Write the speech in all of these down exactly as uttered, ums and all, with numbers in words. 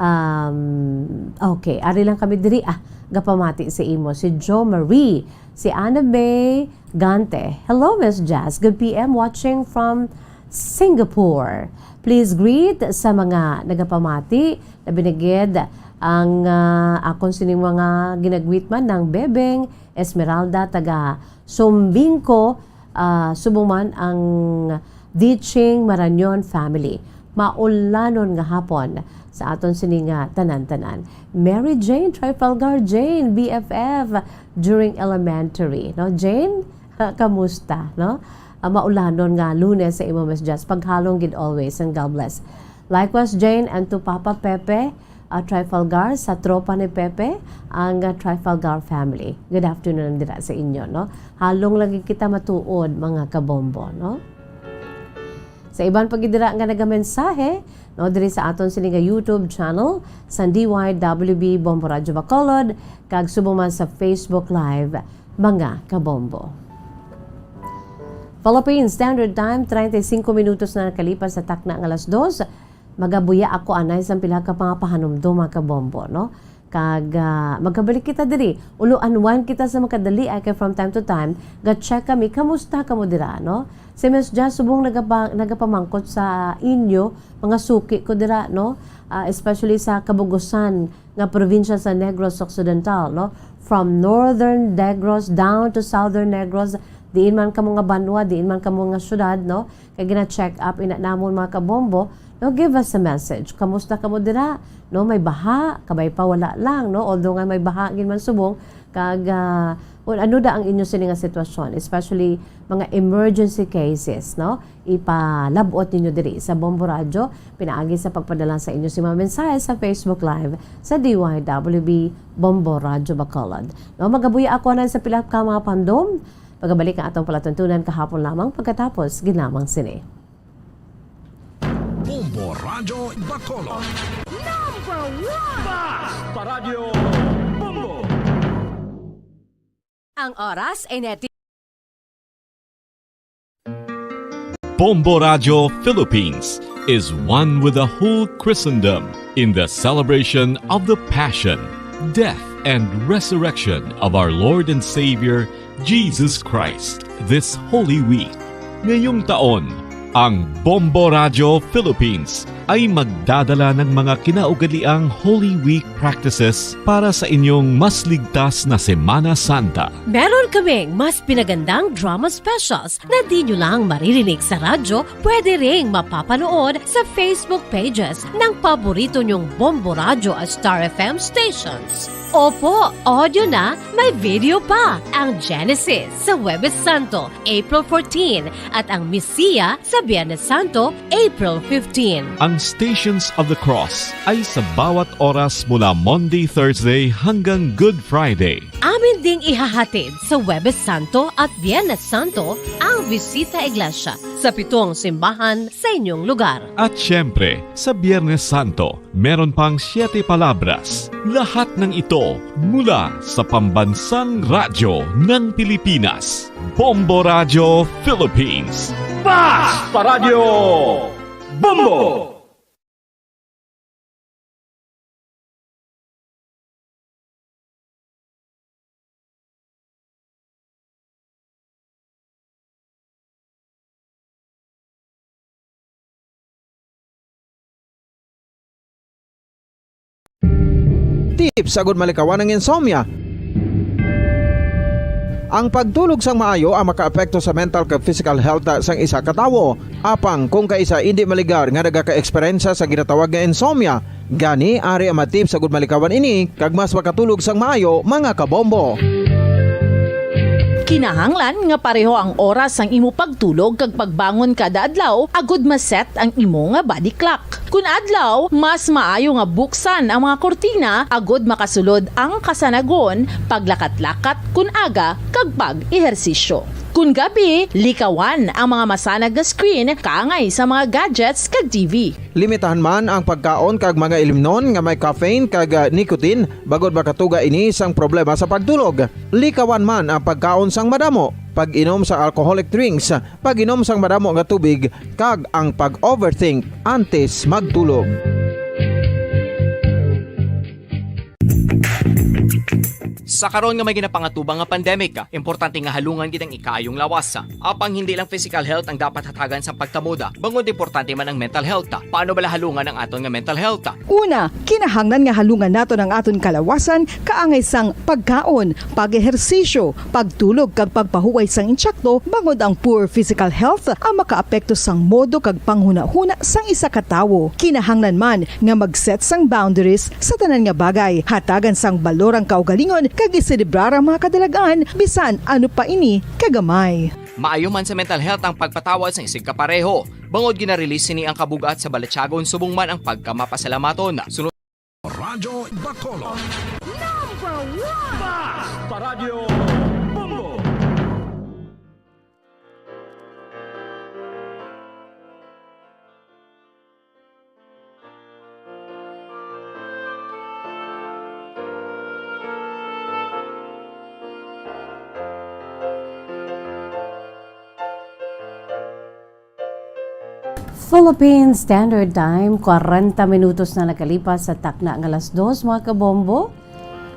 Um, okay, ari lang kami diri. Ah, gapamati sa imo si Jo Marie, si Anna May Gante. "Hello, Miss Jazz. Good P M watching from Singapore. Please greet sa mga nagapamati. Labi na gid ang, ah, akon sining mga ginagwit man, nang Bebeng Esmeralda, taga Sumbingco, ah, subong man ang Diching Marañon family. Maulanon nga hapon sa aton sini nga tanan-tanan." Mary Jane Trafalgar Jane, B F F during elementary, no? Jane, kamusta, no? Ah, maulanon nga Lunes sa imo, Miss Jess. Paghalong gid always, and God bless. Likewise, Jane, and to Papa Pepe, ah, Trafalgar, sa tropa ni Pepe, ang, ah, Trafalgar family. Good afternoon dira sa inyo, no? Halong lagi kita matuod, mga kabombo, no? Sa iban pa gid dira nga nagamensahe, no, diri sa aton sini nga YouTube channel, sa D Y W B Bombo Radyo Bacolod, kag subong man sa Facebook Live, mga kabombo. Philippine Standard Time, treinta y cinco minutos na nakalipas sa takna nga alas dos. Magabuya ako anay sang pila ka mga pahanumdom, mga kabombo, no? Kag, ah, magkabalik kita diri. Ulo, unwind kita sa makadali, ay kay from time to time, ga-check kami, kamusta kamo dira, no? Si Miss Jazz subong nagapa-, nagapamangkot sa inyo, mga suki ko dira, no? Ah, especially sa kabugusan nga probinsya sa Negros Occidental, no? From Northern Negros down to Southern Negros, diin man kamo nga banwa, diin man kamo nga syudad, no? Kay gina-check up ina namon, mga kabombo, no, give us a message. Kamusta kamo dira? No, may baha, kabay pa wala lang, no? Although nga may baha gid man subong, kag, ah, un-, ano da ang inyo sini nga sitwasyon, especially mga emergency cases, no? Ipalab-ot ninyo diri sa Bombo Radyo, pinaagi sa pagpadala sa inyo sini mga mensahe sa Facebook Live sa D Y W B Bombo Radyo Bacolod. No, magabuya ako na sa pila ka mga pandom. Pagabalik ang atong palatuntunan kahapon lamang pagkatapos gid lamang sini. Bombo Radyo Bacolod. Number one! Basta Radyo Bombo! Ang oras ay neti- Bombo Radyo Philippines is one with the whole Christendom in the celebration of the Passion, Death, and Resurrection of our Lord and Savior Jesus Christ this Holy Week. Ngayong taon, ang Bombo Radyo Philippines ay magdadala ng mga kinaugaliang Holy Week practices para sa inyong mas ligtas na Semana Santa. Meron kaming mas pinagandang drama specials na di nyo lang maririnig sa radyo, pwede ring mapapanood sa Facebook pages ng paborito nyong Bombo Radyo at Star F M stations. Opo, audio na, may video pa. Ang Genesis sa Huwebes Santo, April fourteen, at ang Misiya sa Biyernes Santo, April fifteen. Ang Stations of the Cross ay sa bawat oras mula Monday, Thursday hanggang Good Friday. Amin ding ihahatid sa Huwebes Santo at Biyernes Santo ang Bisita Iglesia sa pitong simbahan sa inyong lugar. At siyempre, sa Biyernes Santo, meron pang Siete Palabras. Lahat ng ito mula sa pambansang radyo ng Pilipinas, Bombo Radyo Philippines. Basta Radyo Bombo! Tips agud malikawan ang insomnia. Ang pagtulog sang maayo ang makaapekto sa mental kag physical health sang isa ka tawo. Apang kung kaisa indi maligar nga nagaka-eksperyensya sa ginatawag nga insomnia, gani ari ang mga tips agud malikawan ini kag mas makatulog sang maayo, mga kabombo. Kinahanglan nga pareho ang oras sang imo pagtulog kag pagbangon kada adlaw agud ma-set ang imo nga body clock. Kun adlaw, mas maayo nga buksan ang mga kurtina agud makasulod ang kasanagon, paglakat-lakat kun aga, kag pag-ehersisyo. Kun gabi, likawan ang mga masanag nga screen kaangay sa mga gadgets kag T V. Limitahan man ang pagkaon kag mga ilimnon nga may caffeine kag, ah, nicotine, bangod makatuga ini sang problema sa pagtulog. Likawan man ang pagkaon sang madamo, pag-inom sa alcoholic drinks, pag-inom sang madamo nga tubig, kag ang pag-overthink antes magtulog. Sa karon nga may ginapangatubang nga pandemic, importante nga halungan gid ang ikaayong lawas. Apang hindi lang physical health ang dapat hatagan sang pagtamod, bangod importante man ang mental health. Paano bala halungan ang aton nga mental health? Una, kinahanglan nga halungan naton ang aton kalawasan kaangay sang pagkaon, pag-ehersisyo, pagtulog kag pagpahuway sang insakto, bangod ang poor physical health ang makaapekto sang modo kag panghunahuna sang isa ka tawo. Kinahanglan man nga mag-set sang boundaries sa tanan nga bagay, hatagan sang balor ang kaugalingon, kag iselebrar ang mga kadalag-an, bisan ano pa ini kagamay. Maayo man sa mental health ang pagpatawad sang isigkapareho, bangod gina-release sini ang kabug-at sa balatyagon subong man ang pagkamapasalamaton. Sunod Radyo Bacolod. Number one! Basta Radyo Bombo! Philippine Standard Time, kwarenta minutos na nakalipas sa takna nga alas dos, mga kabombo.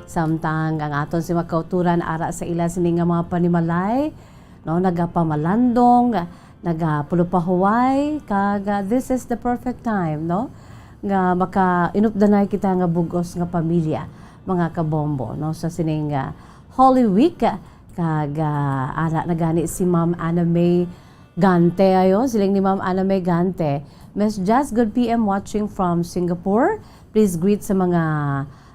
Samtang ang aton si mga kauturan ara sa ila sini nga mga panimalay, no, nagapamalandong, nagapulupahuway, kag, ah, this is the perfect time, no, nga makainupdanay kita nga bug-os nga pamilya, mga kabombo, no, sa sining, ah, Holy Week. Kag, ah, ara na gani si Ma'am Anna May Gante, ayo, siling ni Ma'am Anna May Gante. Miss Jazz, good P M watching from Singapore. Please greet sa mga,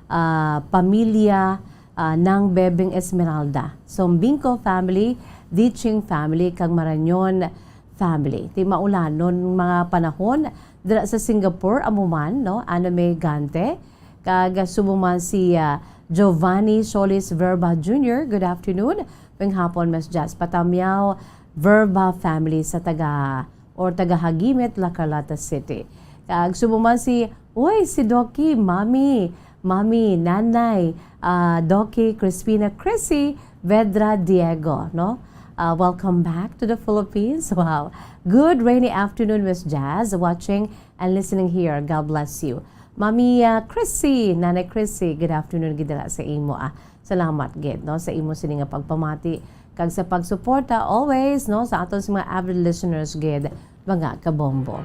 ah, pamilya, ah, nang Bebeng Esmeralda, Sombingco family, Diching family, kag Marañon family. Ti maulanon mga panahon dira sa Singapore, amo man, no, Anna May Gante, kag subong man si, ah, Giovanni Solis Verba Junior. Good afternoon. Maayong hapon, Miss Jazz. Patamiaw Verba family sa taga or taga Hagimit, La Carlata City. Kag subong man si, uy, si Doki, Mami, Mami, Nanay, ah, Doki, Crispina, Chrissy, Vedra, Diego, no? Ah, welcome back to the Philippines. Wow. Good rainy afternoon, Miss Jazz. Watching and listening here. God bless you. Mami, ah, Chrissy, Nanay Chrissy, good afternoon gid dira sa imo, ah. Salamat gid, no, sa imo sini nga pagpamati kag sa pagsuporta always, no, sa aton sa mga avid listeners gid, mga kabombo.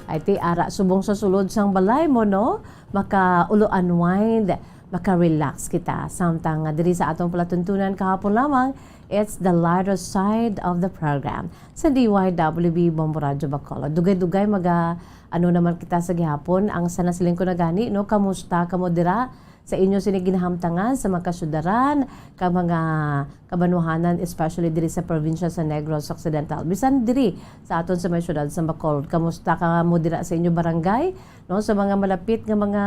Ay, ti ara subong sa sulod sang balay mo, no? Maka-ulo unwind, maka-relax kita. Samtang nga diri sa atong palatuntunan kahapon lamang, it's the lighter side of the program. Sa D Y W B Bombo Radyo Bacolod, dugay-dugay maga, ano naman kita sa gihapon. Ang sana siling ko na gani, no? Kamusta kamo dira sa inyo sini ginahamtangan sa mga kasyudaran, kag mga kabanwahanan, especially diri sa probinsya sa Negros Occidental. Bisan diri sa aton sa may siyudad sa Bacolod, kamusta kamo dira sa inyo barangay, no? Sa mga malapit nga mga,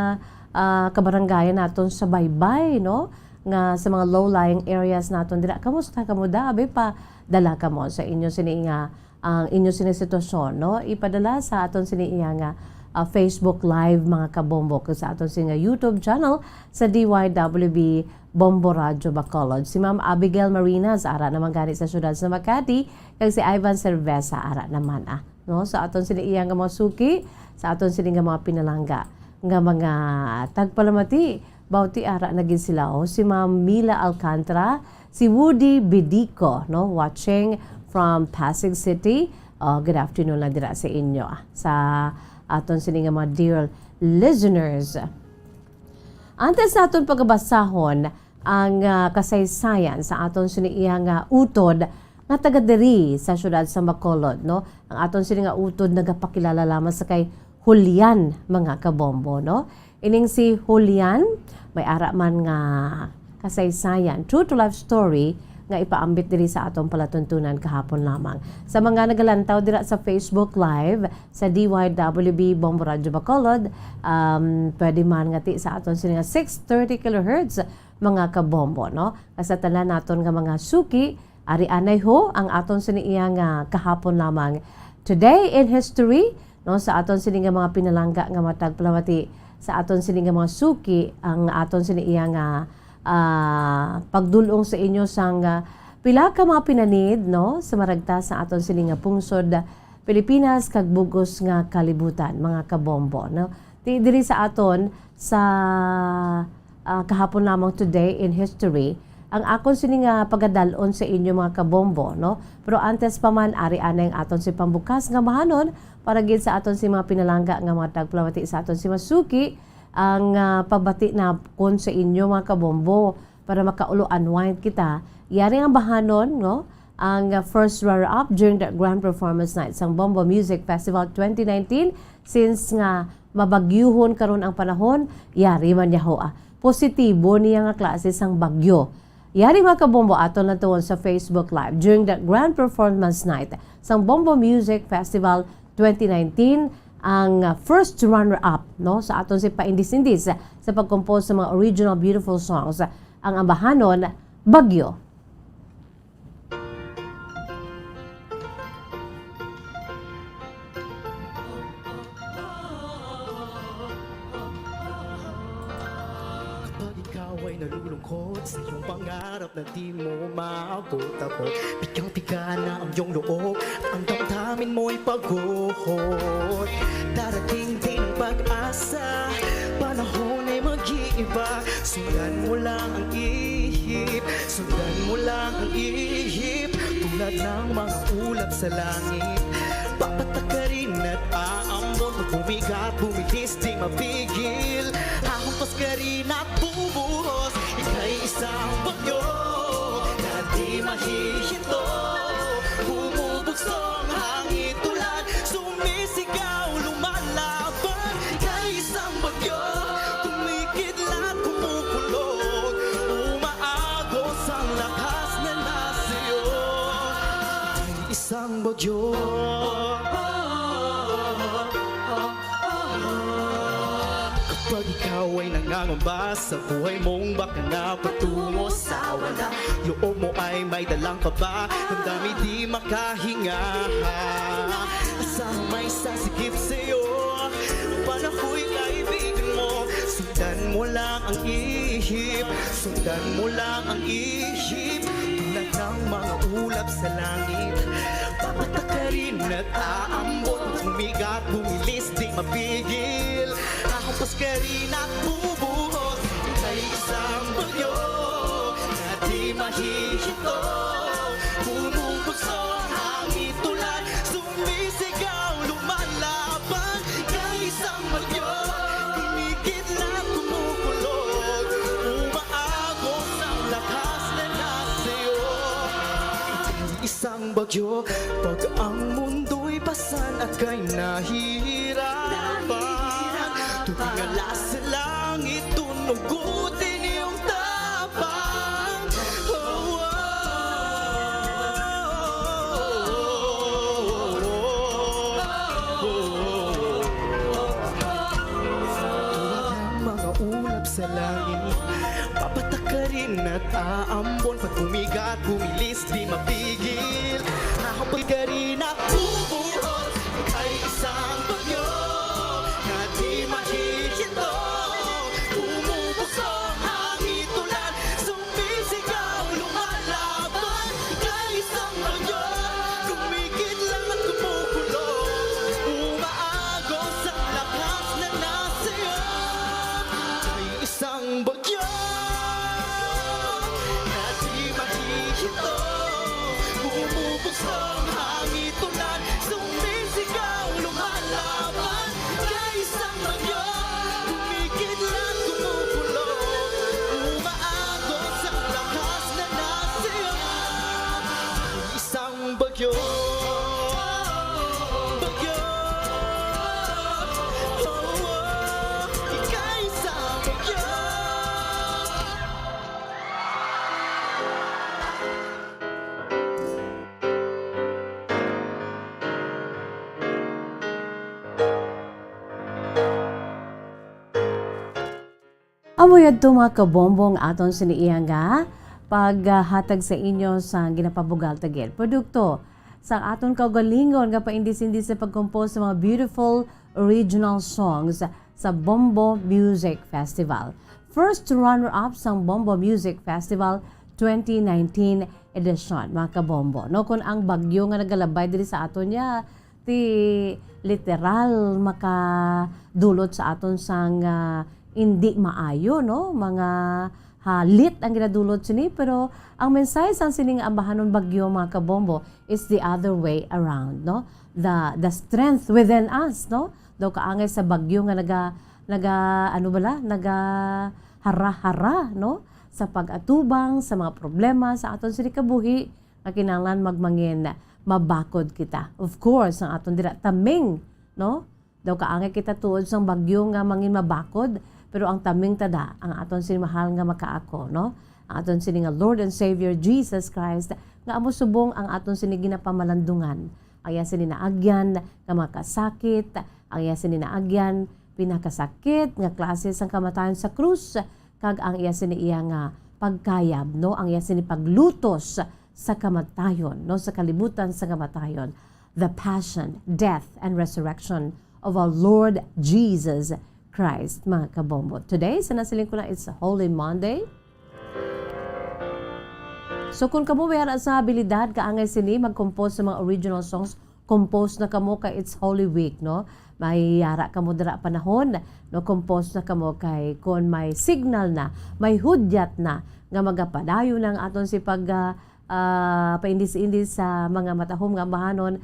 ah, kabarangayan naton sa baybay, no? Nga sa mga low-lying areas naton dira, kamusta kamo da? Abi pa, dala kamo sa inyo sini nga ang inyo sini sitwasyon, no? Ipadala sa aton sini iya nga, ah, Facebook Live, mga kabombo, kag sa aton sini nga YouTube channel sa D Y W B Bombo Radyo Bacolod. Si Ma'am Abigail Marinas, ara naman gani sa siyudad sa Makati, kag si Ivan Cerveza, ara naman, ah, no? Sa aton sini iya nga mga suki, sa aton sini nga mga pinalangga, nga mga tagpalamati, bauti ara na gid sila, oh. Si Ma'am Mila Alcantara, si Woody Bidico, no, watching from Pasig City. Oh, good afternoon lang dira sa inyo, ah, sa aton sini nga mga dear listeners. Antes naton pagabasahon ang, ah, kasaysayan sa aton sini iya nga utod nga taga diri sa siyudad sa Bacolod, no? Ang aton sini nga utod nagapakilala lamang sa kay Julian, mga kabombo, no? Ining si Julian, may ara man nga kasaysayan, true to life story, nga ipaambit diri sa atong palatuntunan kahapon lamang. Sa mga nagalantaw dira sa Facebook Live sa D Y W B Bombo Radyo Bacolod, um, pwede man ngati sa aton sini nga six thirty kilohertz, mga kabombo, no? Nga sa tanan naton nga mga suki, ari anay ho ang aton sini iya nga kahapon lamang. Today in history, no, sa aton sini nga mga pinalangga nga matag palamati, sa aton sini nga mga suki, ang aton sini iya nga, ah, pagdul-ong sa inyo sang, ah, pila ka mga pinanid, no, sa maragta sa aton sini nga pungsod, Pilipinas kag bug-os nga kalibutan, mga kabombo, no? Ti diri sa aton sa, ah, kahapon lamang, Today in History, ang akon sini nga pagadal-on sa inyo, mga kabombo, no? Pero antes pa man, ari anay ang aton si pambukas nga bahanon para gid sa aton si mga pinalangga nga mga tagpalamati sa aton si masuki ang, ah, pabati na kon sa inyo, mga kabombo, para makaulo unwind kita. Yari ang bahanon, no? Ang, ah, first runner-up during the Grand Performance Night sang Bombo Music Festival twenty nineteen, since nga mabagyuhon karon ang panahon, yari man yahoa. Positibo niya nga klase sang bagyo. Yari, mga kabombo, aton lang tuon sa Facebook Live during the Grand Performance Night sang Bombo Music Festival twenty nineteen ang, ah, first runner-up, no, sa aton si paindis-indis sa pag-compose sa mga original beautiful songs, ang ambahanon, Bagyo. Kapag ikaw ay nalulungkot sa iyong pangarap na di mo maabot-abot, pigang-piga na ang iyong loob, ang damdamin mo'y pagod. Darating din ang pag-asa, panahon ay mag-iiba. Sundan mo lang ang ihip, sundan mo lang ang ihip. Tulad ng mga ulap sa langit, papatakarin at aambon. Pag bumigat, bumilis, di mapigil. Hahampas ka rin at bubuhos. Ika'y isang bagyo na di mahihinto. Bumubugso ang hangin, tulad sumisigaw, lumalaban. Ika'y isang bagyo, kumikidlat, kumukulot, umaagos ang lakas na nasa iyo. Ika'y isang bagyo. Kapag ikaw ay nangangamba sa buhay mong baka na patungo sa wala, loob mo ay may dalang kaba, damdamin di makahinga. Asahan may sasigip sa'yo, ang panahoy kaibigan mo. Sundan mo lang ang ihip, sundan mo lang ang ihip. Tulad ng mga ulap sa langit, papatakarin at aambon. Bumigat, bumilis, di mapigil. Hahampas ka rin at bubuhos. Ika'y isang bagyo na di mahihinto. Bumubugso ang hangin, tulad sumisigaw, lumalaban. Ika'y isang bagyo, kumikidlat, kumukulot, umaagos ang lakas na nasa iyo. Isang bagyo, pag ang mundo'y pasan at kay nahihirapan, tumingala sa langit, tunugutin iyong tapang. Oh, oh, oh, oh, oh. Tulad ng mga ulap sa langit, papatakarin at aambon. Pag bumigat, bumilis, di mapigil. Hahampas ka rin at bubuhos. Ika'y isang bagyo na di mahihinto. Bumubugso ang hangin, tulad sumisigaw, lumalaban. Ika'y isang bagyo, kumikidlat, kumukulot, umaagos ang lakas na nasa iyo. Ika'y isang bagyo na di mahihinto. Bumubugso ang hangin, tulad sumisigaw, lumalaban. Ika'y isang bagyo, kumikidlat, kumukulot, umaagos ang lakas na nasa iyo. Isang bagyo, bagyo, oh, oh, ika'y isang bagyo. Amo yadto, mga kabombo, ang aton sini iya nga paghatag sa inyo sa ginapabugal ta gid produkto sa aton kaugalingon nga paindis-indis sa pag-compose sa mga beautiful original songs sa Bombo Music Festival. First runner-up sang Bombo Music Festival twenty nineteen edition, mga kabombo. No, kung ang bagyo nga nagalabay diri sa aton niya, Di literal makadulot sa aton sang, ah, indi maayo, no? Mga halit ang ginadulot sini, pero ang mensahe sang sining ambahanon bagyo, mga kabombo, is the other way around, no? The, the strength within us, no? Daw kaangay sa bagyo nga naga-, naga-, ano bala? Nagahara-hara, no? Sa pag-atubang sa mga problema sa aton sini kabuhi, nga kinahanglan magmangin mabakod kita. Of course, ang aton dira taming, no? Daw kaangay kita tuod sang bagyo nga mangin mabakod, pero ang taming tada ang aton sini mahal nga makaako, no? Ang aton sini nga Lord and Savior Jesus Christ, nga amo subong ang aton sini ginapamalandungan. Ang iya sini naagyan nga makasakit, ang iya sini naagyan pinakasakit nga klase sang kamatayon sa krus, kag ang iya sini iya nga pagkayab, no? Ang iya sini paglutos sa kamatayon, no? Sa kalibutan sa kamatayon. The passion, death, and resurrection of our Lord Jesus Christ, mga kabombo. Today, sa nasiling ko na, it's Holy Monday. So, kung kamo may ara sa abilidad, kaangay sini, mag-compose sa mga original songs, compose na kamo kay it's Holy Week, no? May ara kamo dira panahon, no? Compose na kamo kay kung may signal na, may hudyat na nga magapadayon ang aton si pag, ah, ah, paindis-indis sa mga matahom nga ambahanon,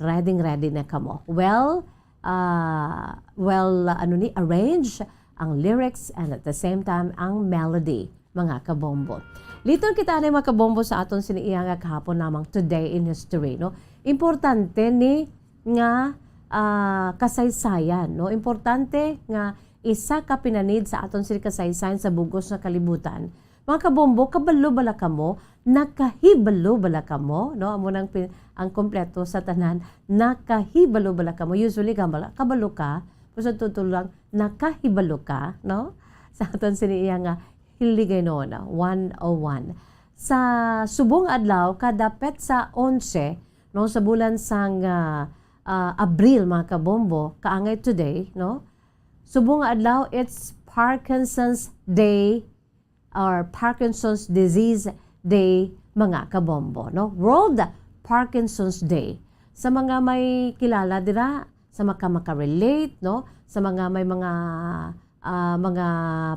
ready, ready na kamo. Well, ah, well, ano ni, arrange ang lyrics and at the same time ang melody, mga kabombo. Liton kita ni mga kabombo sa aton sini iya nga kahapon lamang, Today in History, no? Importante ni nga, ah, kasaysayan, no? Importante nga isa ka pinanid sa aton sini kasaysayan sa bug-os nga kalibutan. Mga kabombo, kabalo bala kamo? Nakahibalo bala kamo? No? Amo nang pin-, ang kompleto sa tanan. Nakahibalo bala kamo? Usually, kabalo, kabalo ka. Pero sa totoo lang, nakahibalo ka, no? Sa aton sini iya nga Hiligaynon one oh one. Sa subong adlaw, kada petsa onse, no, sa bulan sang, ah, ah, Abril, mga kabombo, kaangay today, no? Subong nga adlaw, it's Parkinson's Day or Parkinson's Disease Day, mga kabombo, no? World Parkinson's Day. Sa mga may kilala dira, sa maka-, maka-relate, no? Sa mga may mga, ah, mga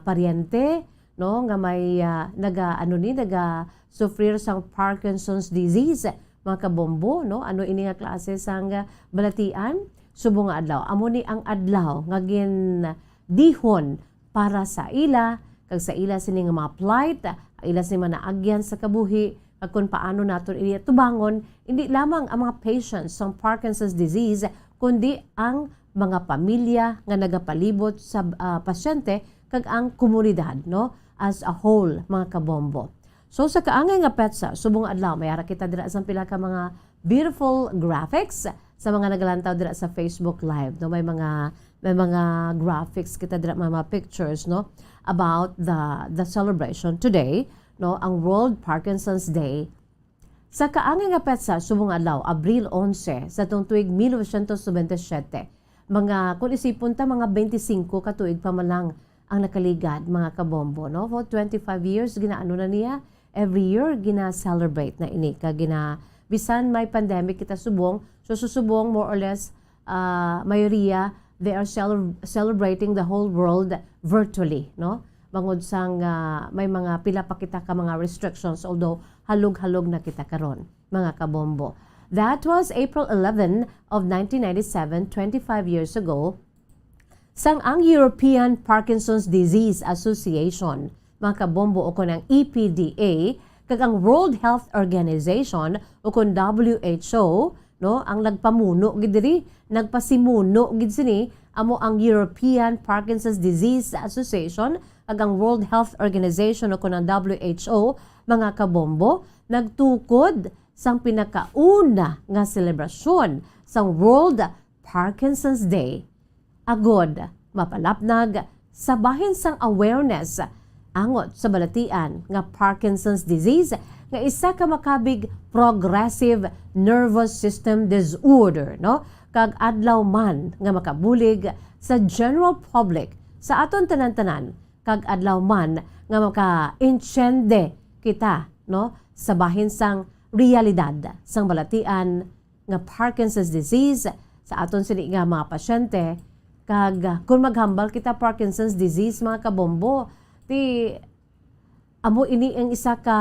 paryente, no, nga may, ah, naga-, ano ni, naga-suffer sang Parkinson's disease, mga kabombo, no? Ano ini nga klase sang, ah, balatian? Subong nga adlaw. Amo ni ang adlaw nga gindihon para sa ila, kag sa ila sini nga mga plight, ang ila sini mga naagyan sa kabuhi, kag kon paano naton ini atubangon, hindi lamang ang mga patients sang Parkinson's disease, kundi ang mga pamilya nga nagapalibot sa, ah, pasyente kag ang komunidad, no, as a whole, mga kabombo. So, sa kaangay nga petsa, subong adlaw, may ara kita dira sang pila ka mga beautiful graphics sa mga nagalantaw dira sa Facebook Live, no? May mga, may mga graphics kita dira, mga, mga pictures, no, about the, the celebration today, no, ang World Parkinson's Day. Sa kaangay nga petsa, subong adlaw, Abril onse, sa tuong tuig mil novecientos nobenta y siete, mga, kung isipon ta, mga twenty-five ka tuig pa man lang ang nakaligad, mga kabombo, no? For twenty-five years, ginaano na niya, every year, gina-celebrate na ini. Kag gina-, bisan may pandemic kita subong, so susubong, more or less, ah, mayoriya, they are cele-, celebrating the whole world virtually, no? Bangod sang, ah, may mga pila pa kita ka mga restrictions, although halog-halog na kita karon, mga kabombo. That was April eleven of nineteen ninety-seven, twenty-five years ago, sang ang European Parkinson's Disease Association, mga kabombo, o kon ang E P D A, kag ang World Health Organization, o kon W H O, no, ang nagpamuno gid diri, nagpasimuno gid sini, amo ang European Parkinson's Disease Association, kag ang World Health Organization, o kon ang W H O, mga kabombo, nagtukod sang pinakauna nga selebrasyon sang World Parkinson's Day, agod mapalapnag sa bahin sang awareness angot sa balatian nga Parkinson's disease nga isa ka makabig progressive nervous system disorder, no? Kag adlaw man nga makabulig sa general public, sa aton tanan-tanan, kag adlaw man nga maka-intiende kita, no, sa bahin sang realidad sang balatian nga Parkinson's disease, sa aton sini nga mga pasyente. Kag, ah, kung maghambal kita Parkinson's disease, mga kabombo, ti amo ini ang isa ka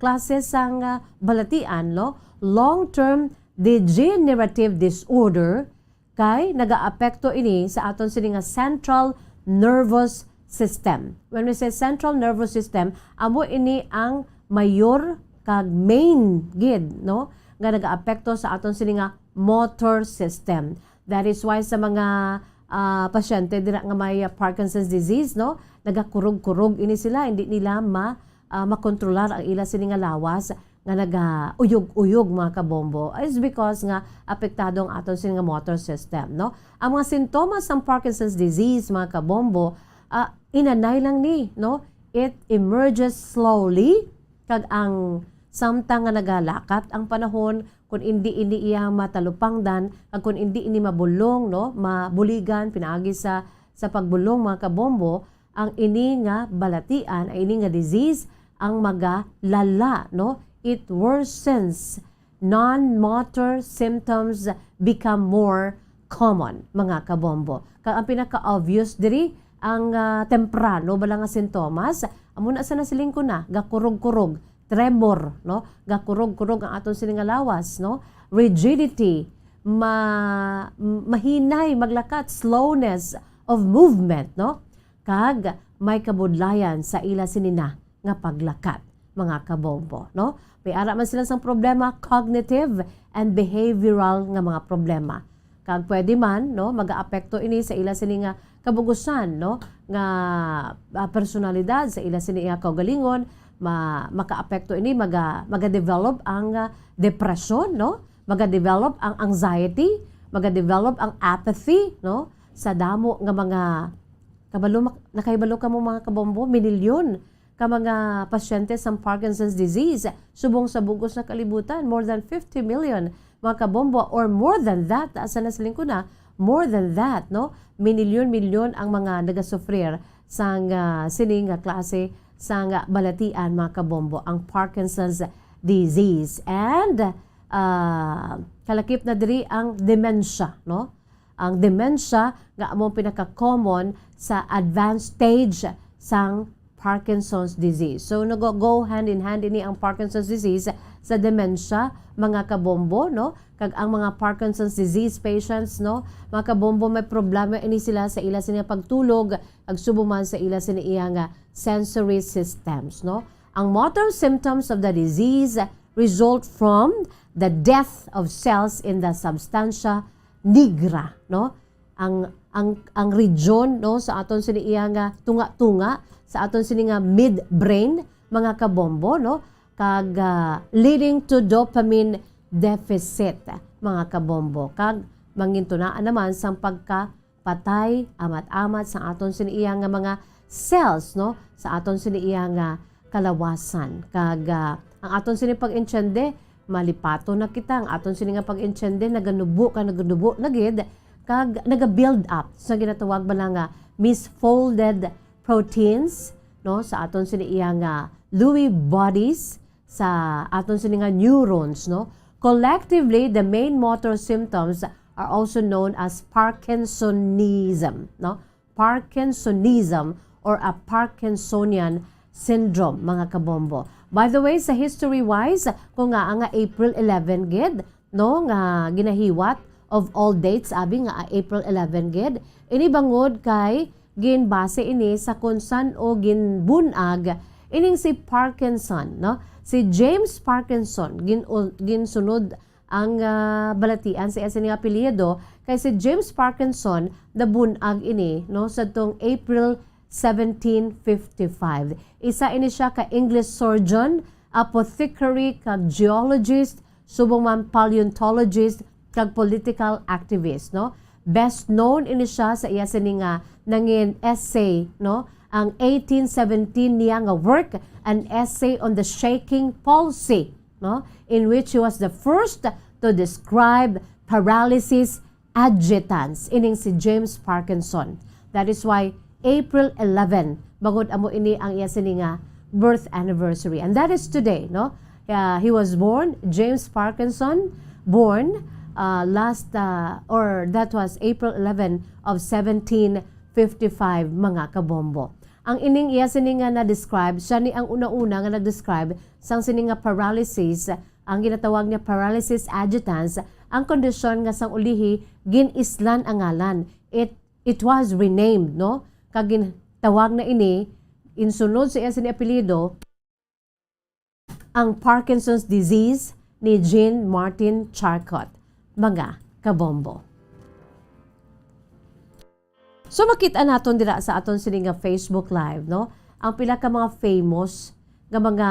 klase sang, ah, balatian, no? Long-term degenerative disorder, kay nagaapekto ini sa aton sini nga central nervous system. When we say central nervous system, amo ini ang mayor kag main gid, no, nga nagaapekto sa aton sini nga motor system. That is why sa mga, ah, pasyente dira nga may, ah, Parkinson's disease, no, nagakurog-kurog ini sila, hindi nila ma-, ah, makontrolar ang ila sini nga lawas nga nagauyog-uyog, mga kabombo, is because nga apektado ang aton sini nga motor system, no? Ang mga sintomas sang Parkinson's disease, mga kabombo, ah, inanay lang ni, no? It emerges slowly, kag ang samtang nga nagalakat ang panahon, kung indi ini iya matalupangdan, kag kung indi ini mabulong, no, mabuligan pinaagi sa, sa pagbulong, mga kabombo, ang ini nga balatian, ang ini nga disease, ang magalala, no? It worsens. Non-motor symptoms become more common, mga kabombo. Kag ang pinaka-obvious diri, ang, ah, temprano bala nga sintomas, amo na sa nasiling ko na, gakurog-kurog, tremor, no? Gakurog-kurog ang aton sini nga lawas, no? Rigidity, ma-, mahinay maglakat, slowness of movement, no? Kag may kabudlayan sa ila sini na nga paglakat, mga kabombo, no? May ara man sila sang problema, cognitive and behavioral nga mga problema. Kag pwede man, no, magaapekto ini sa ila sini nga kabugusan, no, nga, ah, personalidad, sa ila sini nga kaugalingon, ma-, makaapekto ini, maga-, maga-develop ang, ah, depresyon, no? Maga-develop ang anxiety, maga-develop ang apathy, no? Sa damo nga mga, kabalo mak-, nakahibalo kamo, mga kabombo, minilyon ka mga pasyente sang Parkinson's disease subong sa bug-os nga kalibutan, more than fifty million, mga kabombo, or more than that, asa na siling ko na, more than that, no? Minilyon-milyon ang mga nagasufrir sang, ah, sini nga klase sang balatian, mga kabombo, ang Parkinson's disease. And, ah, kalakip na diri ang dementia, no? Ang dementia nga amo ang pinaka-common sa advanced stage sang Parkinson's disease. So, nag-go hand in hand ini ang Parkinson's disease sa dementia, mga kabombo, no? Kag ang mga Parkinson's disease patients, no, mga kabombo, may problema ini sila sa ila sini nga pagtulog, kag subong man sa ila sini iya nga sensory systems, no? Ang motor symptoms of the disease result from the death of cells in the substantia nigra, no? Ang, ang, ang region, no, sa aton sini iya nga tunga-tunga, sa aton sini nga midbrain, mga kabombo, no? Kag, ah, leading to dopamine deficit, mga kabombo. Kag mangintunaan naman sang pagkapatay, amat-amat sang aton sini iya nga mga cells, no? Sa aton sini iya nga kalawasan. Kag, ah, ang aton sini pag-intiende, malipaton na kita. Ang aton sini nga pag-intiende, naganubo ka, naganubo na gid, kag naga-build up sa ginatawag bala nga misfolded proteins, no, sa aton sini iya nga Lewy bodies, sa aton sini nga neurons, no. Collectively, the main motor symptoms are also known as Parkinsonism, no. Parkinsonism or a Parkinsonian syndrome, mga kabombo. By the way, sa history-wise, kung nga nga April eleven gid, no, nga ginahiwat of all dates, abi nga April eleven gid, ini bangod kay ginbase ini sa kung san-o ginbun-ag ining si Parkinson, no? Si James Parkinson, gin-, ginsunod ang, ah, balatian sa iya sini nga apelyido, kay si James Parkinson nabun-ag ini, no, sadtong April seventeen fifty-five. Isa ini siya ka English surgeon, apothecary, kag geologist, subong man paleontologist, kag political activist, no? Best known ini siya sa iya sini nga nangin essay, no? Ang eighteen seventeen niya nga work, An Essay on the Shaking Palsy, no? In which he was the first to describe paralysis agitans, ining si James Parkinson. That is why April eleven, bangod amo ini ang iya sini nga birth anniversary. And that is today, no? Uh, he was born, James Parkinson, born uh, last, uh, or that was April eleven of seventeen fifty-five, mga kabombo. Ang ining iya sini nga na-describe, siya ni ang una-una nga nag-describe sang sini nga paralysis, ang ginatawag niya paralysis agitans, ang kondisyon nga sang ulihi gin-islan ang ngalan. It, it was renamed, no? Kag gintawag na ini, insunod sa iya sini apelyido, ang Parkinson's disease ni Jean Martin Charcot, mga kabombo. So, makita naton dira sa aton sini nga Facebook Live, no? Ang pila ka mga famous nga mga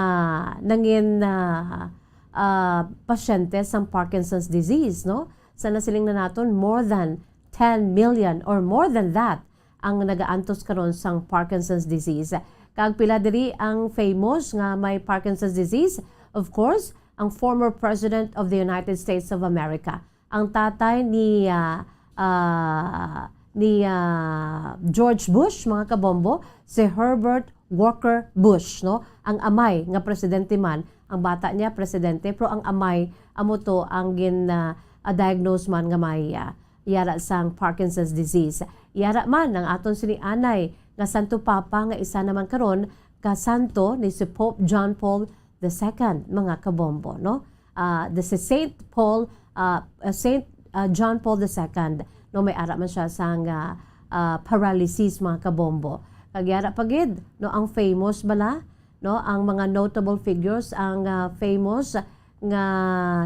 nangin, ah, ah, pasyente sang Parkinson's disease, no? Sa nasiling na naton, more than ten million or more than that ang nagaantos karon sang Parkinson's disease. Kag pila diri ang famous nga may Parkinson's disease? Of course, ang former President of the United States of America, ang tatay ni, ah, ah, ni, ah, George Bush, mga kabombo, si Herbert Walker Bush, no? Ang amay nga presidente man, ang bata niya presidente, pero ang amay amo to ang gin, ah, ah, diagnose man nga may, ah, yara sang Parkinson's disease. Yara man ang aton sini anay nga Santo Papa nga isa naman karon ka santo ni si Pope John Paul the Second, mga kabombo, no? Ah, the si Saint Paul, ah, ah, Saint, ah, John Paul the Second, no, may ara man siya sang, ah, ah, paralysis, mga kabombo. Kag yara pa gid, no, ang famous bala, no, ang mga notable figures, ang, ah, famous nga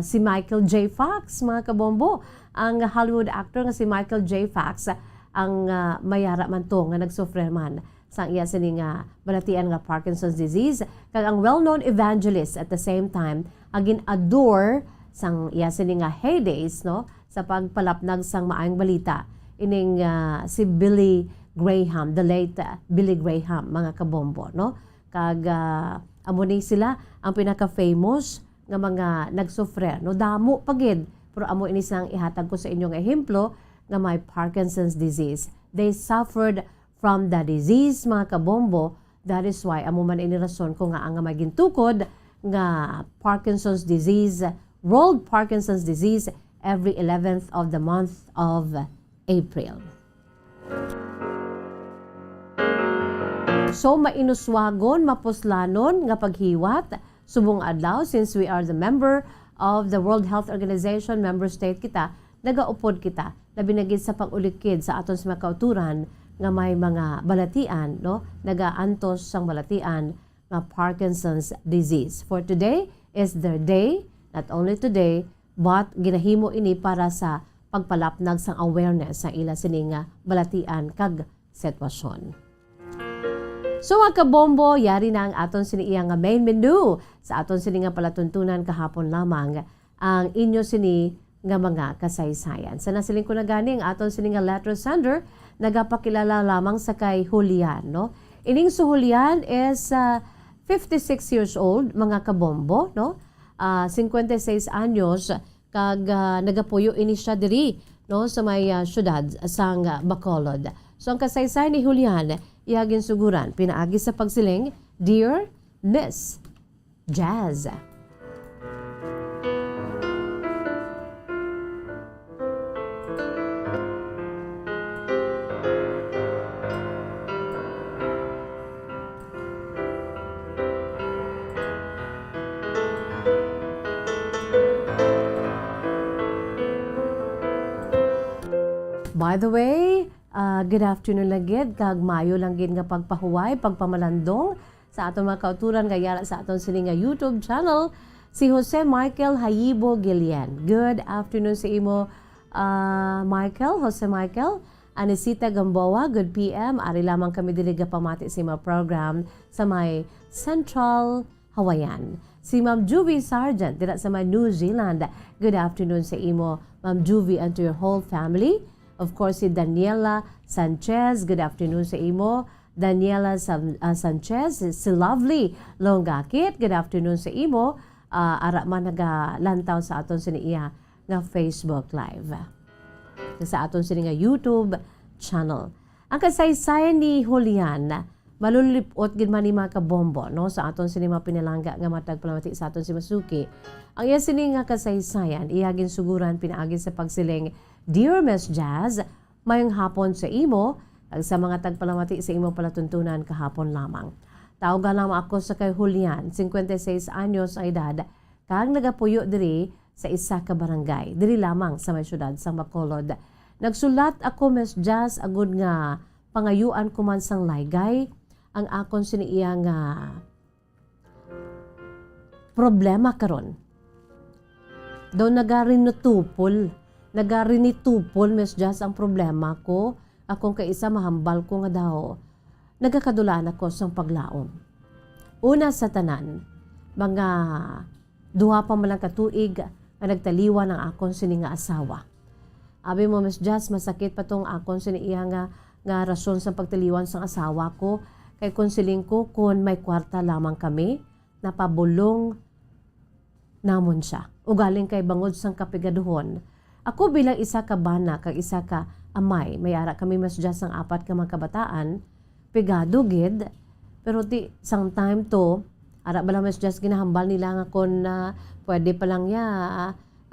si Michael J. Fox, mga kabombo, ang Hollywood actor nga si Michael J. Fox, ang, ah, may ara man to nga nagsufre man sang iya sini nga balatian nga Parkinson's disease, kag ang well-known evangelist at the same time, ang gin-adore sang iya sini nga heydays, no, sa pagpalapnag sang maayong balita, ining, ah, si Billy Graham, the late, ah, Billy Graham, mga kabombo, no? Kag, ah, amo ni sila ang pinaka-famous nga mga nagsufre, no? Damo pa gid, pero amo ini sang ihatag ko sa inyo nga ehemplo nga may Parkinson's disease. They suffered from the disease, mga kabombo. That is why, amo man ini rason ko nga ang may gintukod nga Parkinson's disease, World Parkinson's Disease, every eleventh of the month of April. So, mainuswagon, mapuslanon nga paghiwat subong adlaw, since we are the member of the World Health Organization, member state kita, nagaupod kita, labi na gid sa pag-ulikid sa aton sa mga kauturan nga may mga balatian, no? Nagaantos sang balatian nga Parkinson's disease. For today is their day, not only today, but ginahimo ini para sa pagpalapnag sang awareness sa ila sini nga balatian kag sitwasyon. So, mga kabombo, yari na ang aton sini iya nga main menu sa aton sini nga palatuntunan kahapon lamang, ang inyo sini nga mga kasaysayan. Sa nasiling ko na gani, ang aton sini nga letter sender nagapakilala lamang sa kay Julian, no? Ining si Julian is, ah, fifty-six years old, mga kabombo, no? Ah, cincuenta y seis anyos, kag, ah, nagapuyo ini siya diri, no, sa may, ah, siyudad sang, ah, Bacolod. So, ang kasaysayan ni Julian, iya ginsuguran pinaagi sa pagsiling, "Dear Miss Jazz." By the way, ah, good afternoon lang gid, kag maayo lang gid nga pagpahuway, pagpamalandong sa aton mga kauturan nga yara sa aton sini nga YouTube channel, si Jose Michael Hayibo Gilian. Good afternoon sa imo, ah, Michael, Jose Michael. Anisita Gamboa, good P M. Ari lamang kami diri gapamati sa imo program sa may Central Hawaiian. Si Ma'am Juvie Sargent dira sa may New Zealand. Good afternoon sa imo, Ma'am Juvie, and to your whole family. Of course, si Daniela Sanchez, good afternoon sa imo. Daniela San-, ah, Sanchez, si Lovely Longakit, good afternoon sa imo. Ah, ara man nagalantaw sa aton sini iya nga Facebook Live. Sa aton sini nga YouTube channel. Ang kasaysayan ni Julian, Malulip-ot gid man ni, mga kabombo, no, sa aton sini mga pinalangga nga matag palamati sa aton si Masuki. Ang iya sini nga kasaysayan, iya ginsuguran pinaagi sa pagsiling, "Dear Miss Jazz, mayong hapon sa imo, kag sa mga tagpalamati sa imong palatuntunan kahapon lamang. Tawga lamang ako sa kay Julian, cincuenta y seis anyos ang edad, kag nagapuyo diri sa isa ka barangay, diri lamang sa may siyudad sang Bacolod. Nagsulat ako, Miss Jazz, agud nga pangayuan ko man sang laygay ang akon sini iya nga problema karon." Daw nagarinitupol, nagarinitupol, Miss Jazz, ang problema ko, akong kaisa mahambal ko nga daw nagakadulaan ako sang paglaom. Una sa tanan, mga duha pa man lang ka tuig nga nagtaliwan ang akon sini nga asawa. Abi mo, Miss Jazz, masakit pa tong akon sini iya nga, nga rason sang pagtaliwan sang asawa ko. Kay kon siling ko, kon may kwarta lamang kami, napabulong namon sia. Ugaling kay bangod sang kapigaduhon, ako bilang isa ka bana kag isa ka amay, may ara kami, Miss Jazz, sang apat ka mga kabataan, pigado gid. Pero ti, sang time to, ara bala, Miss Jazz, ginahambal nila nga kon, ah, pwede pa lang ya,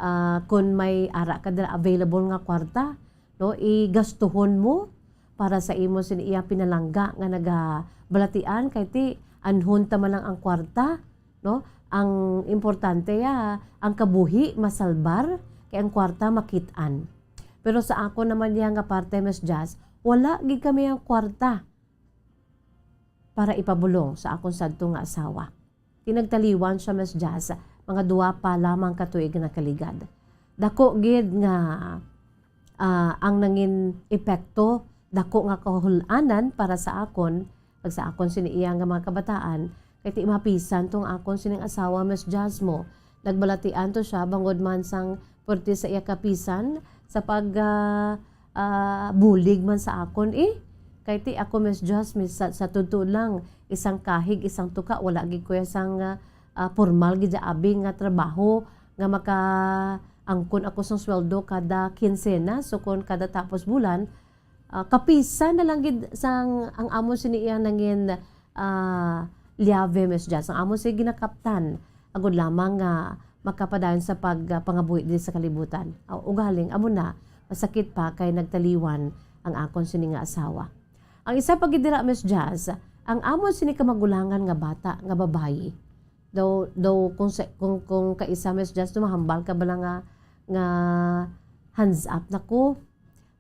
ah, kon may ara ka dira available nga kwarta, no, igastuhon mo para sa imo sin iya pinalangga nga nagabalatian, kay ti anhon ta man lang ang kwarta, no? Ang importante ya, ang kabuhi masalbar, kay ang kwarta makit-an. Pero sa ako naman ya nga parte, Miss Jazz, wala gid kami ang kwarta para ipabulong sa akon sadto nga asawa. Ti nagtaliwan sia, Miss Jazz, mga duwa pa lamang ka tuig nakaligad. Dako gid nga, ah, ang nangin epekto, dako nga kahul-anan para sa akon kag sa akon sini iya nga mga kabataan, kay ti mapisan tong akon sining asawa, Miss Jazz, mo. Nagbalatian to sia bangod man sang pwerte sa iya kapisan sa pag, ah, ah, bulig man sa akon, eh. Kay ti ako, Miss Jazz, Miss, sa, sa totoo lang, isang kahig, isang tuka, wala gid ko ya sang, ah, ah, pormal gid ya abi nga trabaho nga makaangkon ako sang sweldo kada kinsena. So, kon kada tapos bulan, ah, kapisan na lang gid sang ang amo sini iya nangin, ah, liave, Miss Jazz. Ang amo sini ginakaptan, agud lamang nga makapadayon sa pag, ah, pangabuhi diri sa kalibutan. Ah, ugaling, amo na, masakit pa kay nagtaliwan ang akon sini nga asawa. Ang isa pa gid dira, Miss Jazz, ang amon sini kamagulangan nga bata nga babayi. Daw, daw kung sa, kung, kung kaisa, Miss Jazz, tumahambal ka bala nga, nga hands up na ko.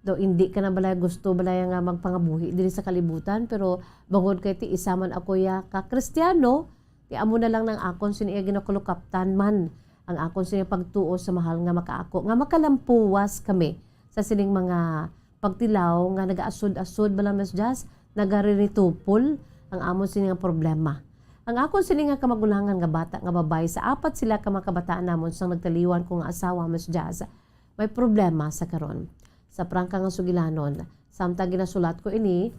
Daw, hindi ka na bala gusto bala nga magpangabuhi diri sa kalibutan, pero bangod kay ti isa man ako ya ka Kristiyano, ti amo na lang nang akon sini iya ginakulukaptan man ang akon sini pagtuo sa mahal nga makaako, nga makalampuwas kami sa sining mga pagtilaw nga nagaasod-asod bala, Miss Jazz, nagarinitupol ang amon sini nga problema. Ang akon sini nga kamagulangan nga bata nga babayi, sa apat sila ka mga kabataan namon sang nagtaliwan ko nga asawa, Miss Jazz, may problema sa karon. Sa prangka nga sugilanon, samtang ginasulat ko ini,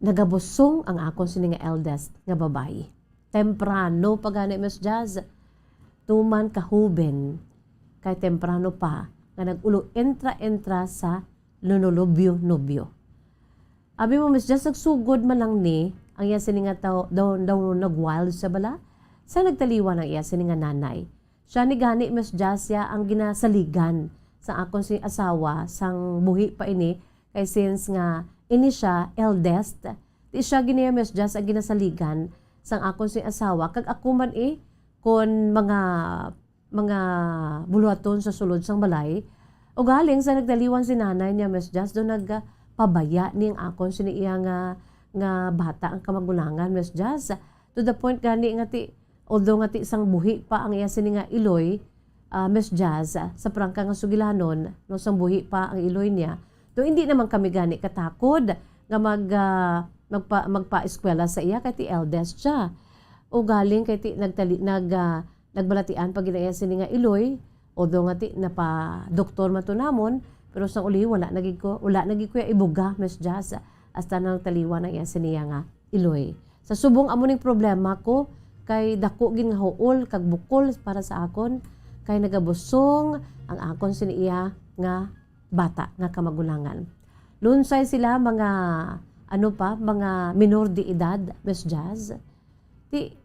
nagabusong ang akon sini nga eldest nga babayi. Temprano pa gani, Miss Jazz. Tuman kahuben, kay temprano pa nga nag-ulo entra-entra sa lunulubyo-nubyo. Abi mo, Miss Jazz, nagsugod man lang ni ang iya sini nga tawo, daw, daw nag-wild sa bala. Sa nagtaliwan ang iya sini nga nanay. Siya ni gani, Miss Jazz, ya ang ginasaligan sa akon si asawa sang buhi pa ini, kay since nga ini siya eldest, ti siya gini, Miss Jazz, ang ginasaligan sang akon si asawa, kag ako man, eh, kon mga, mga buluhaton sa sulod sang balay. Ugaling sa nagtaliwan si nanay niya, Miss Jazz, do nagpabaya ni ang akon sini iya nga, nga bata ang kamagulangan, Miss Jazz. To the point gani nga ti, although nga ti sang buhi pa ang iya sini nga iloy, ah, Miss Jazz, ah, sa prangka nga sugilanon, no, sang buhi pa ang iloy niya, do hindi naman kami gani katakod nga mag, ah, magpa-, magpa-eskwela sa iya, kay ti eldest siya. Ugaling kay ti nagtali-, nag, ah, nagbalatian pa gid ang iya sini nga iloy, although nga ti napa-doktor man to namon, pero sang uli wala na gid ko, wala na gid ko iya ibuga, Miss Jazz, hasta nagtaliwan ang iya sini nga iloy. Sa subong amo ning problema ko, kay dako gid nga huol kag bukol para sa akon, kay nagabusong ang akon sini iya nga bata nga kamagulangan. Lunsay sila mga ano pa, mga minor de edad, Miss Jazz. Ti,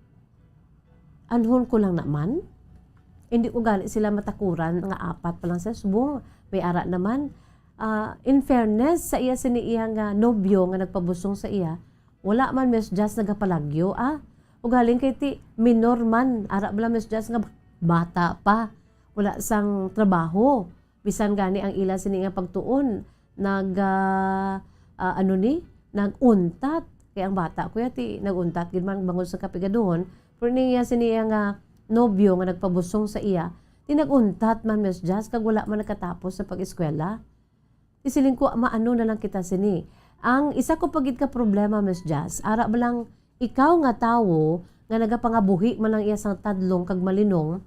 anhon ko lang naman. Hindi ko gani sila matakuran nga apat pa lang sila. Subong, may ara naman. Ah, in fairness, sa iya sini iya nga nobyo nga nagpabusong sa iya, wala man, Miss Jazz, nagapalagyo, ah. Ugaling kay ti, minor man, ara bala, Miss Jazz, nga bata pa. Wala sang trabaho. Bisan gani ang ila sini nga pagtuon, nag, ah, ah, ano ni, nag-untat. Kay ang bata ko ya, ti, nag-untat gid man bangod sa kapigaduhon. Pero niya sini iya nga nobyo nga nagpabusong sa iya, ti nag-untat man, Miss Jazz, kag wala man nakatapos sa pag-eskwela. Isiling ko, maano na lang kita sini. Ang isa ko pa gid ka problema, Miss Jazz, ara ba lang ikaw nga tawo nga nagapangabuhi man lang iya sang tadlong kag malinong,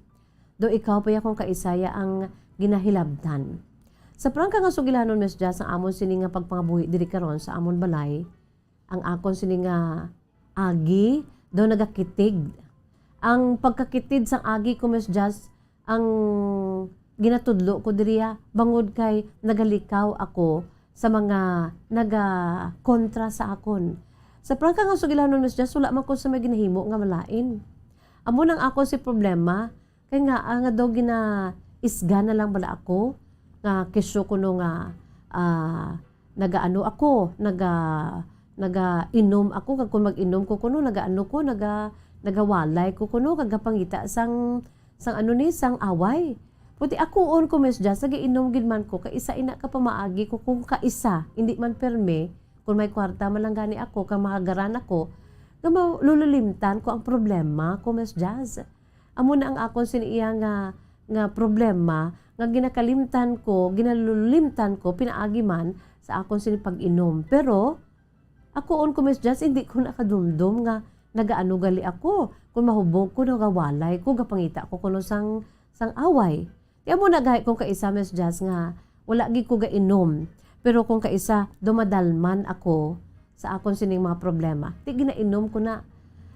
do ikaw pa ya kung kaisa ya ang ginahilabtan. Sa prangka nga sugilanon, Miss Jazz, ang amon sini nga pagpangabuhi diri karon sa amon balay, ang akon sini nga agi, daw nagakitig. Ang pagkakitid sang agi ko, Miss Jazz, ang ginatudlo ko diriya, bangod kay nagalikaw ako sa mga nagakontra sa akon. Sa prangka nga sugilanon, Miss Jazz, wala man ko sa may ginahimo nga malain. Amo nang ako si problema, kay nga, ah, nga daw ginaisga na lang bala ako, nga kesyo kuno nga, ah, nagaano ako, naga-, nagainom ako, kag kung mag-inom ko kuno, nagaano ko, naga-, nagawalay ko kuno, kag gapangita sang, sang ano ni, sang away. Puti akuon ko, Miss Jazz, nagainom gid man ko, kay isa ina ka pamaagi ko, kung kaisa, hindi man perme, kung may kwarta man lang gani ako, kag mahagaran ako, nga malululimtan ko ang problema ko, Miss Jazz. Amo na ang akon sini iya nga, nga problema, nga ginakalimtan ko, ginalulimtan ko, pinaagi man sa akon sini pag-inom. Pero, akuon ko, Miss Jazz, hindi ko nakadumdom nga nagaano gali ako. Kung mahubog ko, nagawalay ko, gapangita ko kuno sang, sang away. Ti amo na gahi kung kaisa, Miss Jazz, nga wala gid ko gainom. Pero kung kaisa, dumadalman ako sa akon sining mga problema. Ti ginainom ko na.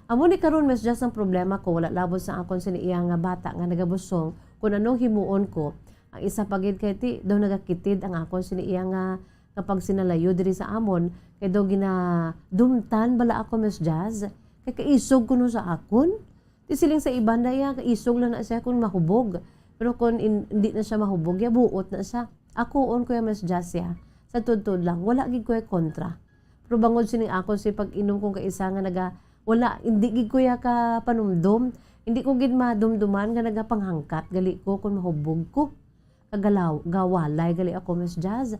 Amo ni karon, Miss Jazz, ang problema ko, wala labot sa akon sini iya nga bata nga nagabusong, kung anong himuon ko. Ang isa pa gid kay ti, daw nagakitid ang akon sini iya nga, nga pagsinalayo diri sa amon, kay daw ginadumtan bala ako, Miss Jazz. Kay kaisog kuno sa akon. Ti siling sa iban na iya, kaisog lang na siya kung mahubog. Pero kung in-, hindi na siya mahubog, ya buot na siya. Akuon ko ya, Miss Jazz, ya. Sa tudtod lang, wala gid ko ya kontra. Pero bangod sining ako si pag-inom kong kaisa nga naga-, wala, hindi gid ko ya ka panumdom. Hindi ko gid madumduman nga nagapanghangkat gali ko kung mahubog ko. Kagalaw-, gawalay gali ako, Miss Jazz.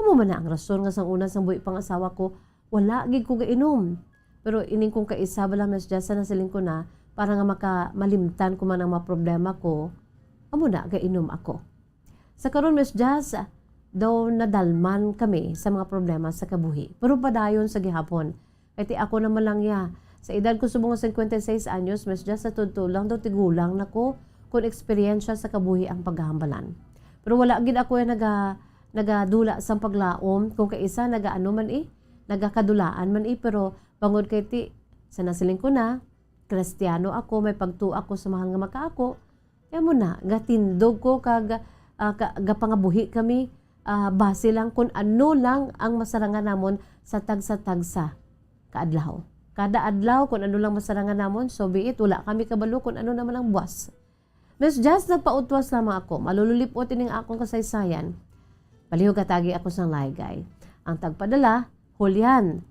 Amo man na ang rason nga sang una sang buhi pang asawa ko, wala gid ko gainom. Pero ining kong kaisa bala, Miss Jazz, sa nasiling ko na, para nga maka-, malimtan ko man ang mga problema ko, amo na, gainom ako. Sa karon, Miss Jazz, daw nadalman kami sa mga problema sa kabuhi. Pero padayon sa gihapon. Kay ti ako naman lang ya. Sa edad ko subong nga cincuenta y seis anyos, Miss Jazz, sa totoo lang daw tigulang na ko kung eksperyensya sa kabuhi ang paghahambalan. Pero wala gid ako ya naga-, nagadula sang paglaom kung kaisa nagaano man eh, nagakadulaan man eh, pero bangod kay ti, sa nasiling ko na, Kristiyano ako, may pagtuo ako sa Mahal nga Makaako, kaya mo na, gatindog ko kag, ah, ka-, gapangabuhi kami, ah, base lang kung ano lang ang masarangan namon sa tagsa-tagsa ka adlaw. Kada adlaw, kung ano lang masarangan namon, so be it, wala kami kabalo kung ano naman ang buwas. Miss Jazz, nagpautwas lamang ako. Malululip-ot ining akong kasaysayan. Palihog atagi ako sang laygay. Ang tagpadala, Julian,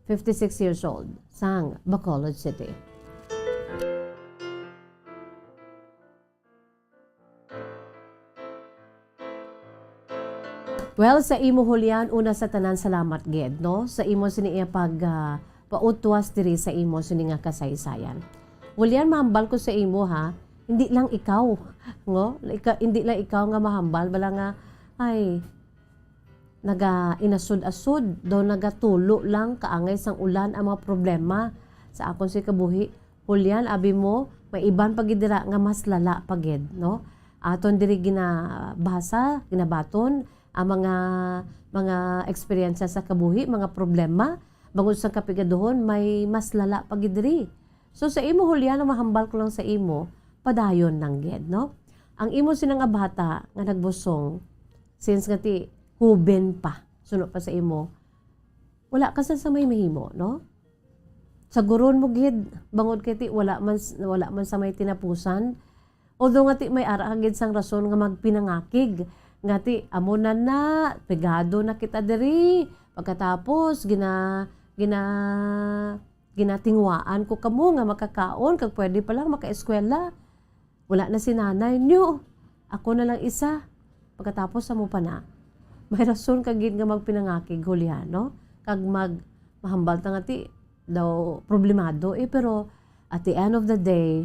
fifty-six years old, sang Bacolod City. Well, sa imo, Julian, una sa tanan, salamat gid, no? Sa imo sini nga pag, ah, pautwas diri sa imo sini nga kasaysayan. Julian, mahambal ko sa imo, ha, hindi lang ikaw, no? Ika-, hindi lang ikaw nga mahambal, bala nga, ay, naga-inasod-asod, daw nagatulo lang kaangay sang ulan ang mga problema sa akon si kabuhi. Julian, abi mo, may iban pa gid dira nga mas lala pa gid, no? Aton diri ginabasa, ginabaton ang mga, mga eksperyensya sa kabuhi, mga problema, bangod sa kapigaduhon, may mas lala pa gid diri. So, sa imo, Julian, ang mahambal ko lang sa imo, padayon lang gid, no? Ang imo sina nga bata nga nagbusong, since nga ti huben pa, suno pa sa imo, Wala ka sa, sa may mahimo, no? Saguron mo gid, bangod kay ti wala man s-, wala man sa may tinapusan. Although nga ti may ara ka gid sang rason nga magpinangakig, nga ti amo na na, pegado na kita diri. Pagkatapos, gina-, gina-, ginatinguhaan ko kamo nga makakaon, kag pwede pa lang makaeskwela. Wala na si nanay niyo. Ako na lang isa. Pagkatapos, amo pa na. May rason ka gid nga magpinangakig, Julian, no? Kag mag-, mahambal ta nga ti daw problemado, eh, pero at the end of the day,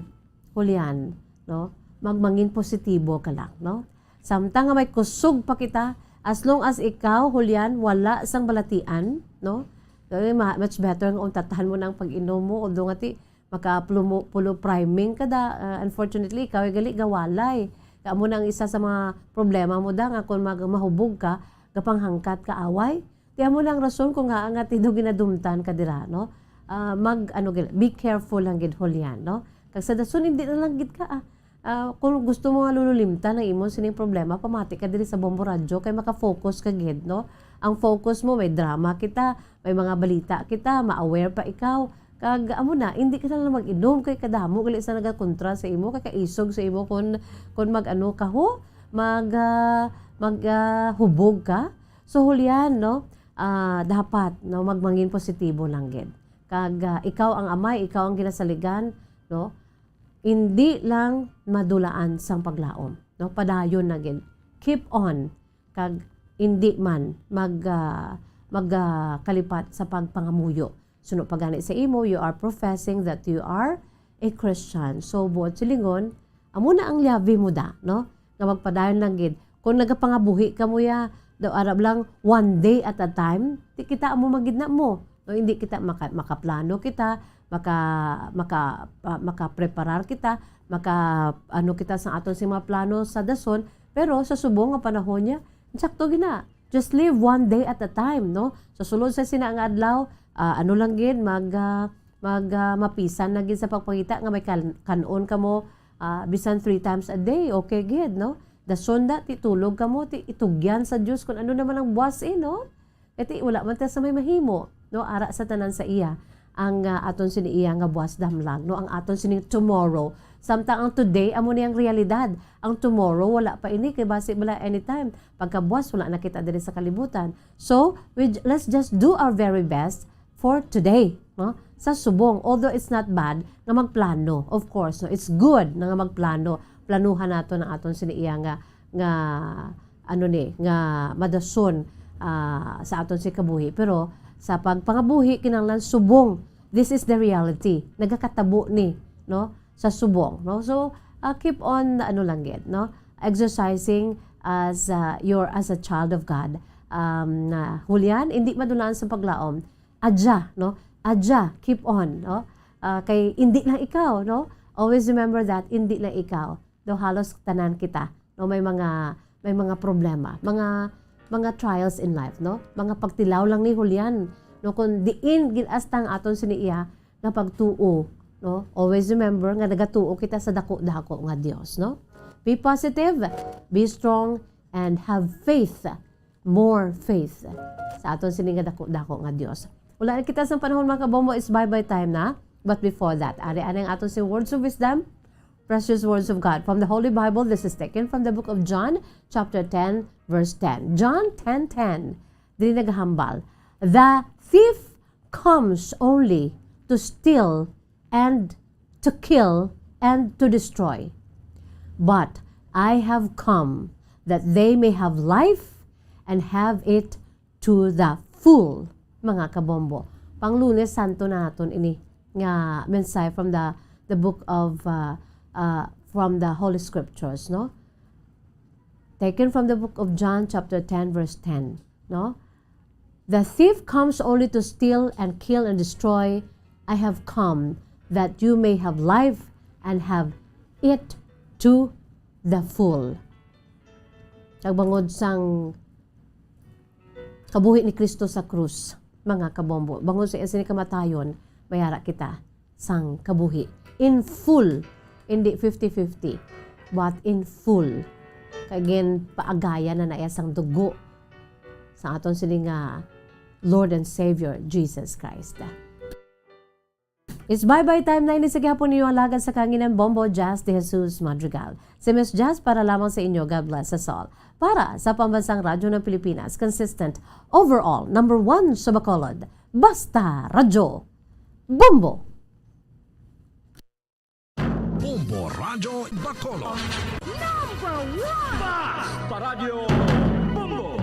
Julian, no? Magmangin positibo ka lang, no? Samtang nga may kusog pa kita, as long as ikaw, Julian, wala sang balatian, no? Eh, ma-, much better nga untatahan mo na ang pag-inom mo, although nga ti, maka-pulo mo, pulo priming ka da. Ah, unfortunately, ikaw ay gali gawalay. Kamo na ang isa sa mga problema mo da, nga kung mag-, mahubog ka, gapanghangkat ka away. Ti amo na ang rason kung nga, nga ti daw ginadumtan ka dira, no? Ah, mag, ano, gil-, be careful lang gid, Julian, no? Kag sa dason, hindi na lang gid ka, ah. Ah, kung gusto mo nga lululimtan ang imong sining problema, pamati ka diri sa Bombo Radyo kay maka-focus ka gid, no? Ang focus mo, may drama kita, may mga balita kita, ma-aware pa ikaw. Kag amo na, hindi ka na lang mag-inom kay kadamo gali sa nagakontra sa imo, kay kaisog sa imo kun, kun mag-ano ka ho, mag, ah, mag, ah, hubog ka. So, Julian, no? Ah, dapat, no, magmangin positibo lang gid. Kag, ah, ikaw ang amay, ikaw ang ginasaligan, no? Indi lang madulaan sang paglaom, no? Padayon na gid. Keep on. Kag indi man mag, ah, mag, ah, kalipat sa pagpangamuyo. Suno pa gani sa imo, you are professing that you are a Christian. So, buot silingon, amo na ang liabi mo da, no? Nga magpadayon lang gid. Kung nagapangabuhi ka mo ya, daw arab lang one day at a time, ti kita amo magid na mo. No, hindi kita maka-, makaplano kita, maka-, maka-, ah, makapreparar kita, maka-, ano kita sa aton sing mga plano sa dason, pero sa subong nga panahon niya, sakto gina. Just live one day at a time, no? Sa sulod sa sina nga adlaw, ah, ano lang gid, mag, ah, mag, ah, mapisan na gid sa pagpangita nga may kan-, kan-on kamo, ah, bisan three times a day, okay gid, no? Dason da, ti tulog kamo, ti itugyan sa Dios kung ano naman ang buas, eh, no? Kay ti wala man ta sa may mahimo, no? Ara sa tanan sa iya ang, ah, aton sini iya nga buas damlag, no? Ang aton sining tomorrow. Samtang ang today, amo ni ang realidad. Ang tomorrow, wala pa ini, kay basi bala anytime. Pagkabuas, wala na kita diri sa kalibutan. So, we j-, let's just do our very best for today, no? Sa subong, although it's not bad nga magplano, of course, no? It's good na nga magplano. Planuhan nato ang aton sini iya nga, nga, ano ni, nga madason, ah, sa aton si kabuhi. Pero sa pagpangabuhi, kinahanglan subong. This is the reality. Nagakatabo ni, no? Sa subong, no? So, ah, keep on, ano lang gid, no? Exercising as, ah, your, as a child of God. Um, na, Julian, hindi madulaan sa paglaom. Adya, no? Adya, keep on, no? Ah, kay hindi lang ikaw, no? Always remember that, hindi lang ikaw. Daw halos tanan kita, no? May mga, may mga problema, mga, mga trials in life, no? Mga pagtilaw lang ni Julian, no? Kung diin gid asta ang aton sini iya nga pagtuo, no? Always remember nga nagatuo kita sa dako-dako nga Dios, no? Be positive, be strong, and have faith. More faith sa aton sini nga dako-dako nga Dios. Wala na kita sang panahon, mga kabombo, is bye-bye time na. But before that, ari anay ang aton si words of wisdom, precious words of God from the Holy Bible. This is taken from the book of John, chapter ten, verse ten. John ten ten, diri nagahambal, "The thief comes only to steal and to kill and to destroy. But I have come that they may have life and have it to the full." Mga kabombo, pang Lunes Santo naton ini nga mensahe from the, the book of, uh, uh, from the Holy Scriptures, no? Taken from the book of John, chapter ten, verse ten, no? "The thief comes only to steal and kill and destroy. I have come that you may have life and have it to the full." Nagbangod sang kabuhi ni Kristo sa krus, mga kabombo. Bangod sa iya sini kamatayon, may ara kita sang kabuhi. In full, hindi fifty fifty, but in full. Kay ginpaagayan na na iya sang dugo sa aton sini nga Lord and Savior Jesus Christ. It's bye-bye time na ini sa gihapon ninyo alagad sa kanginan, Bombo Jazz de Jesus Madrigal. Si Miss Jazz para lamang sa inyo. God bless us all. Para sa Pambansang Radyo ng Pilipinas, consistent, overall, number one sa Bacolod. Basta Radyo. Bombo! Bombo Radyo Bacolod. Number one! Basta Radyo Bombo!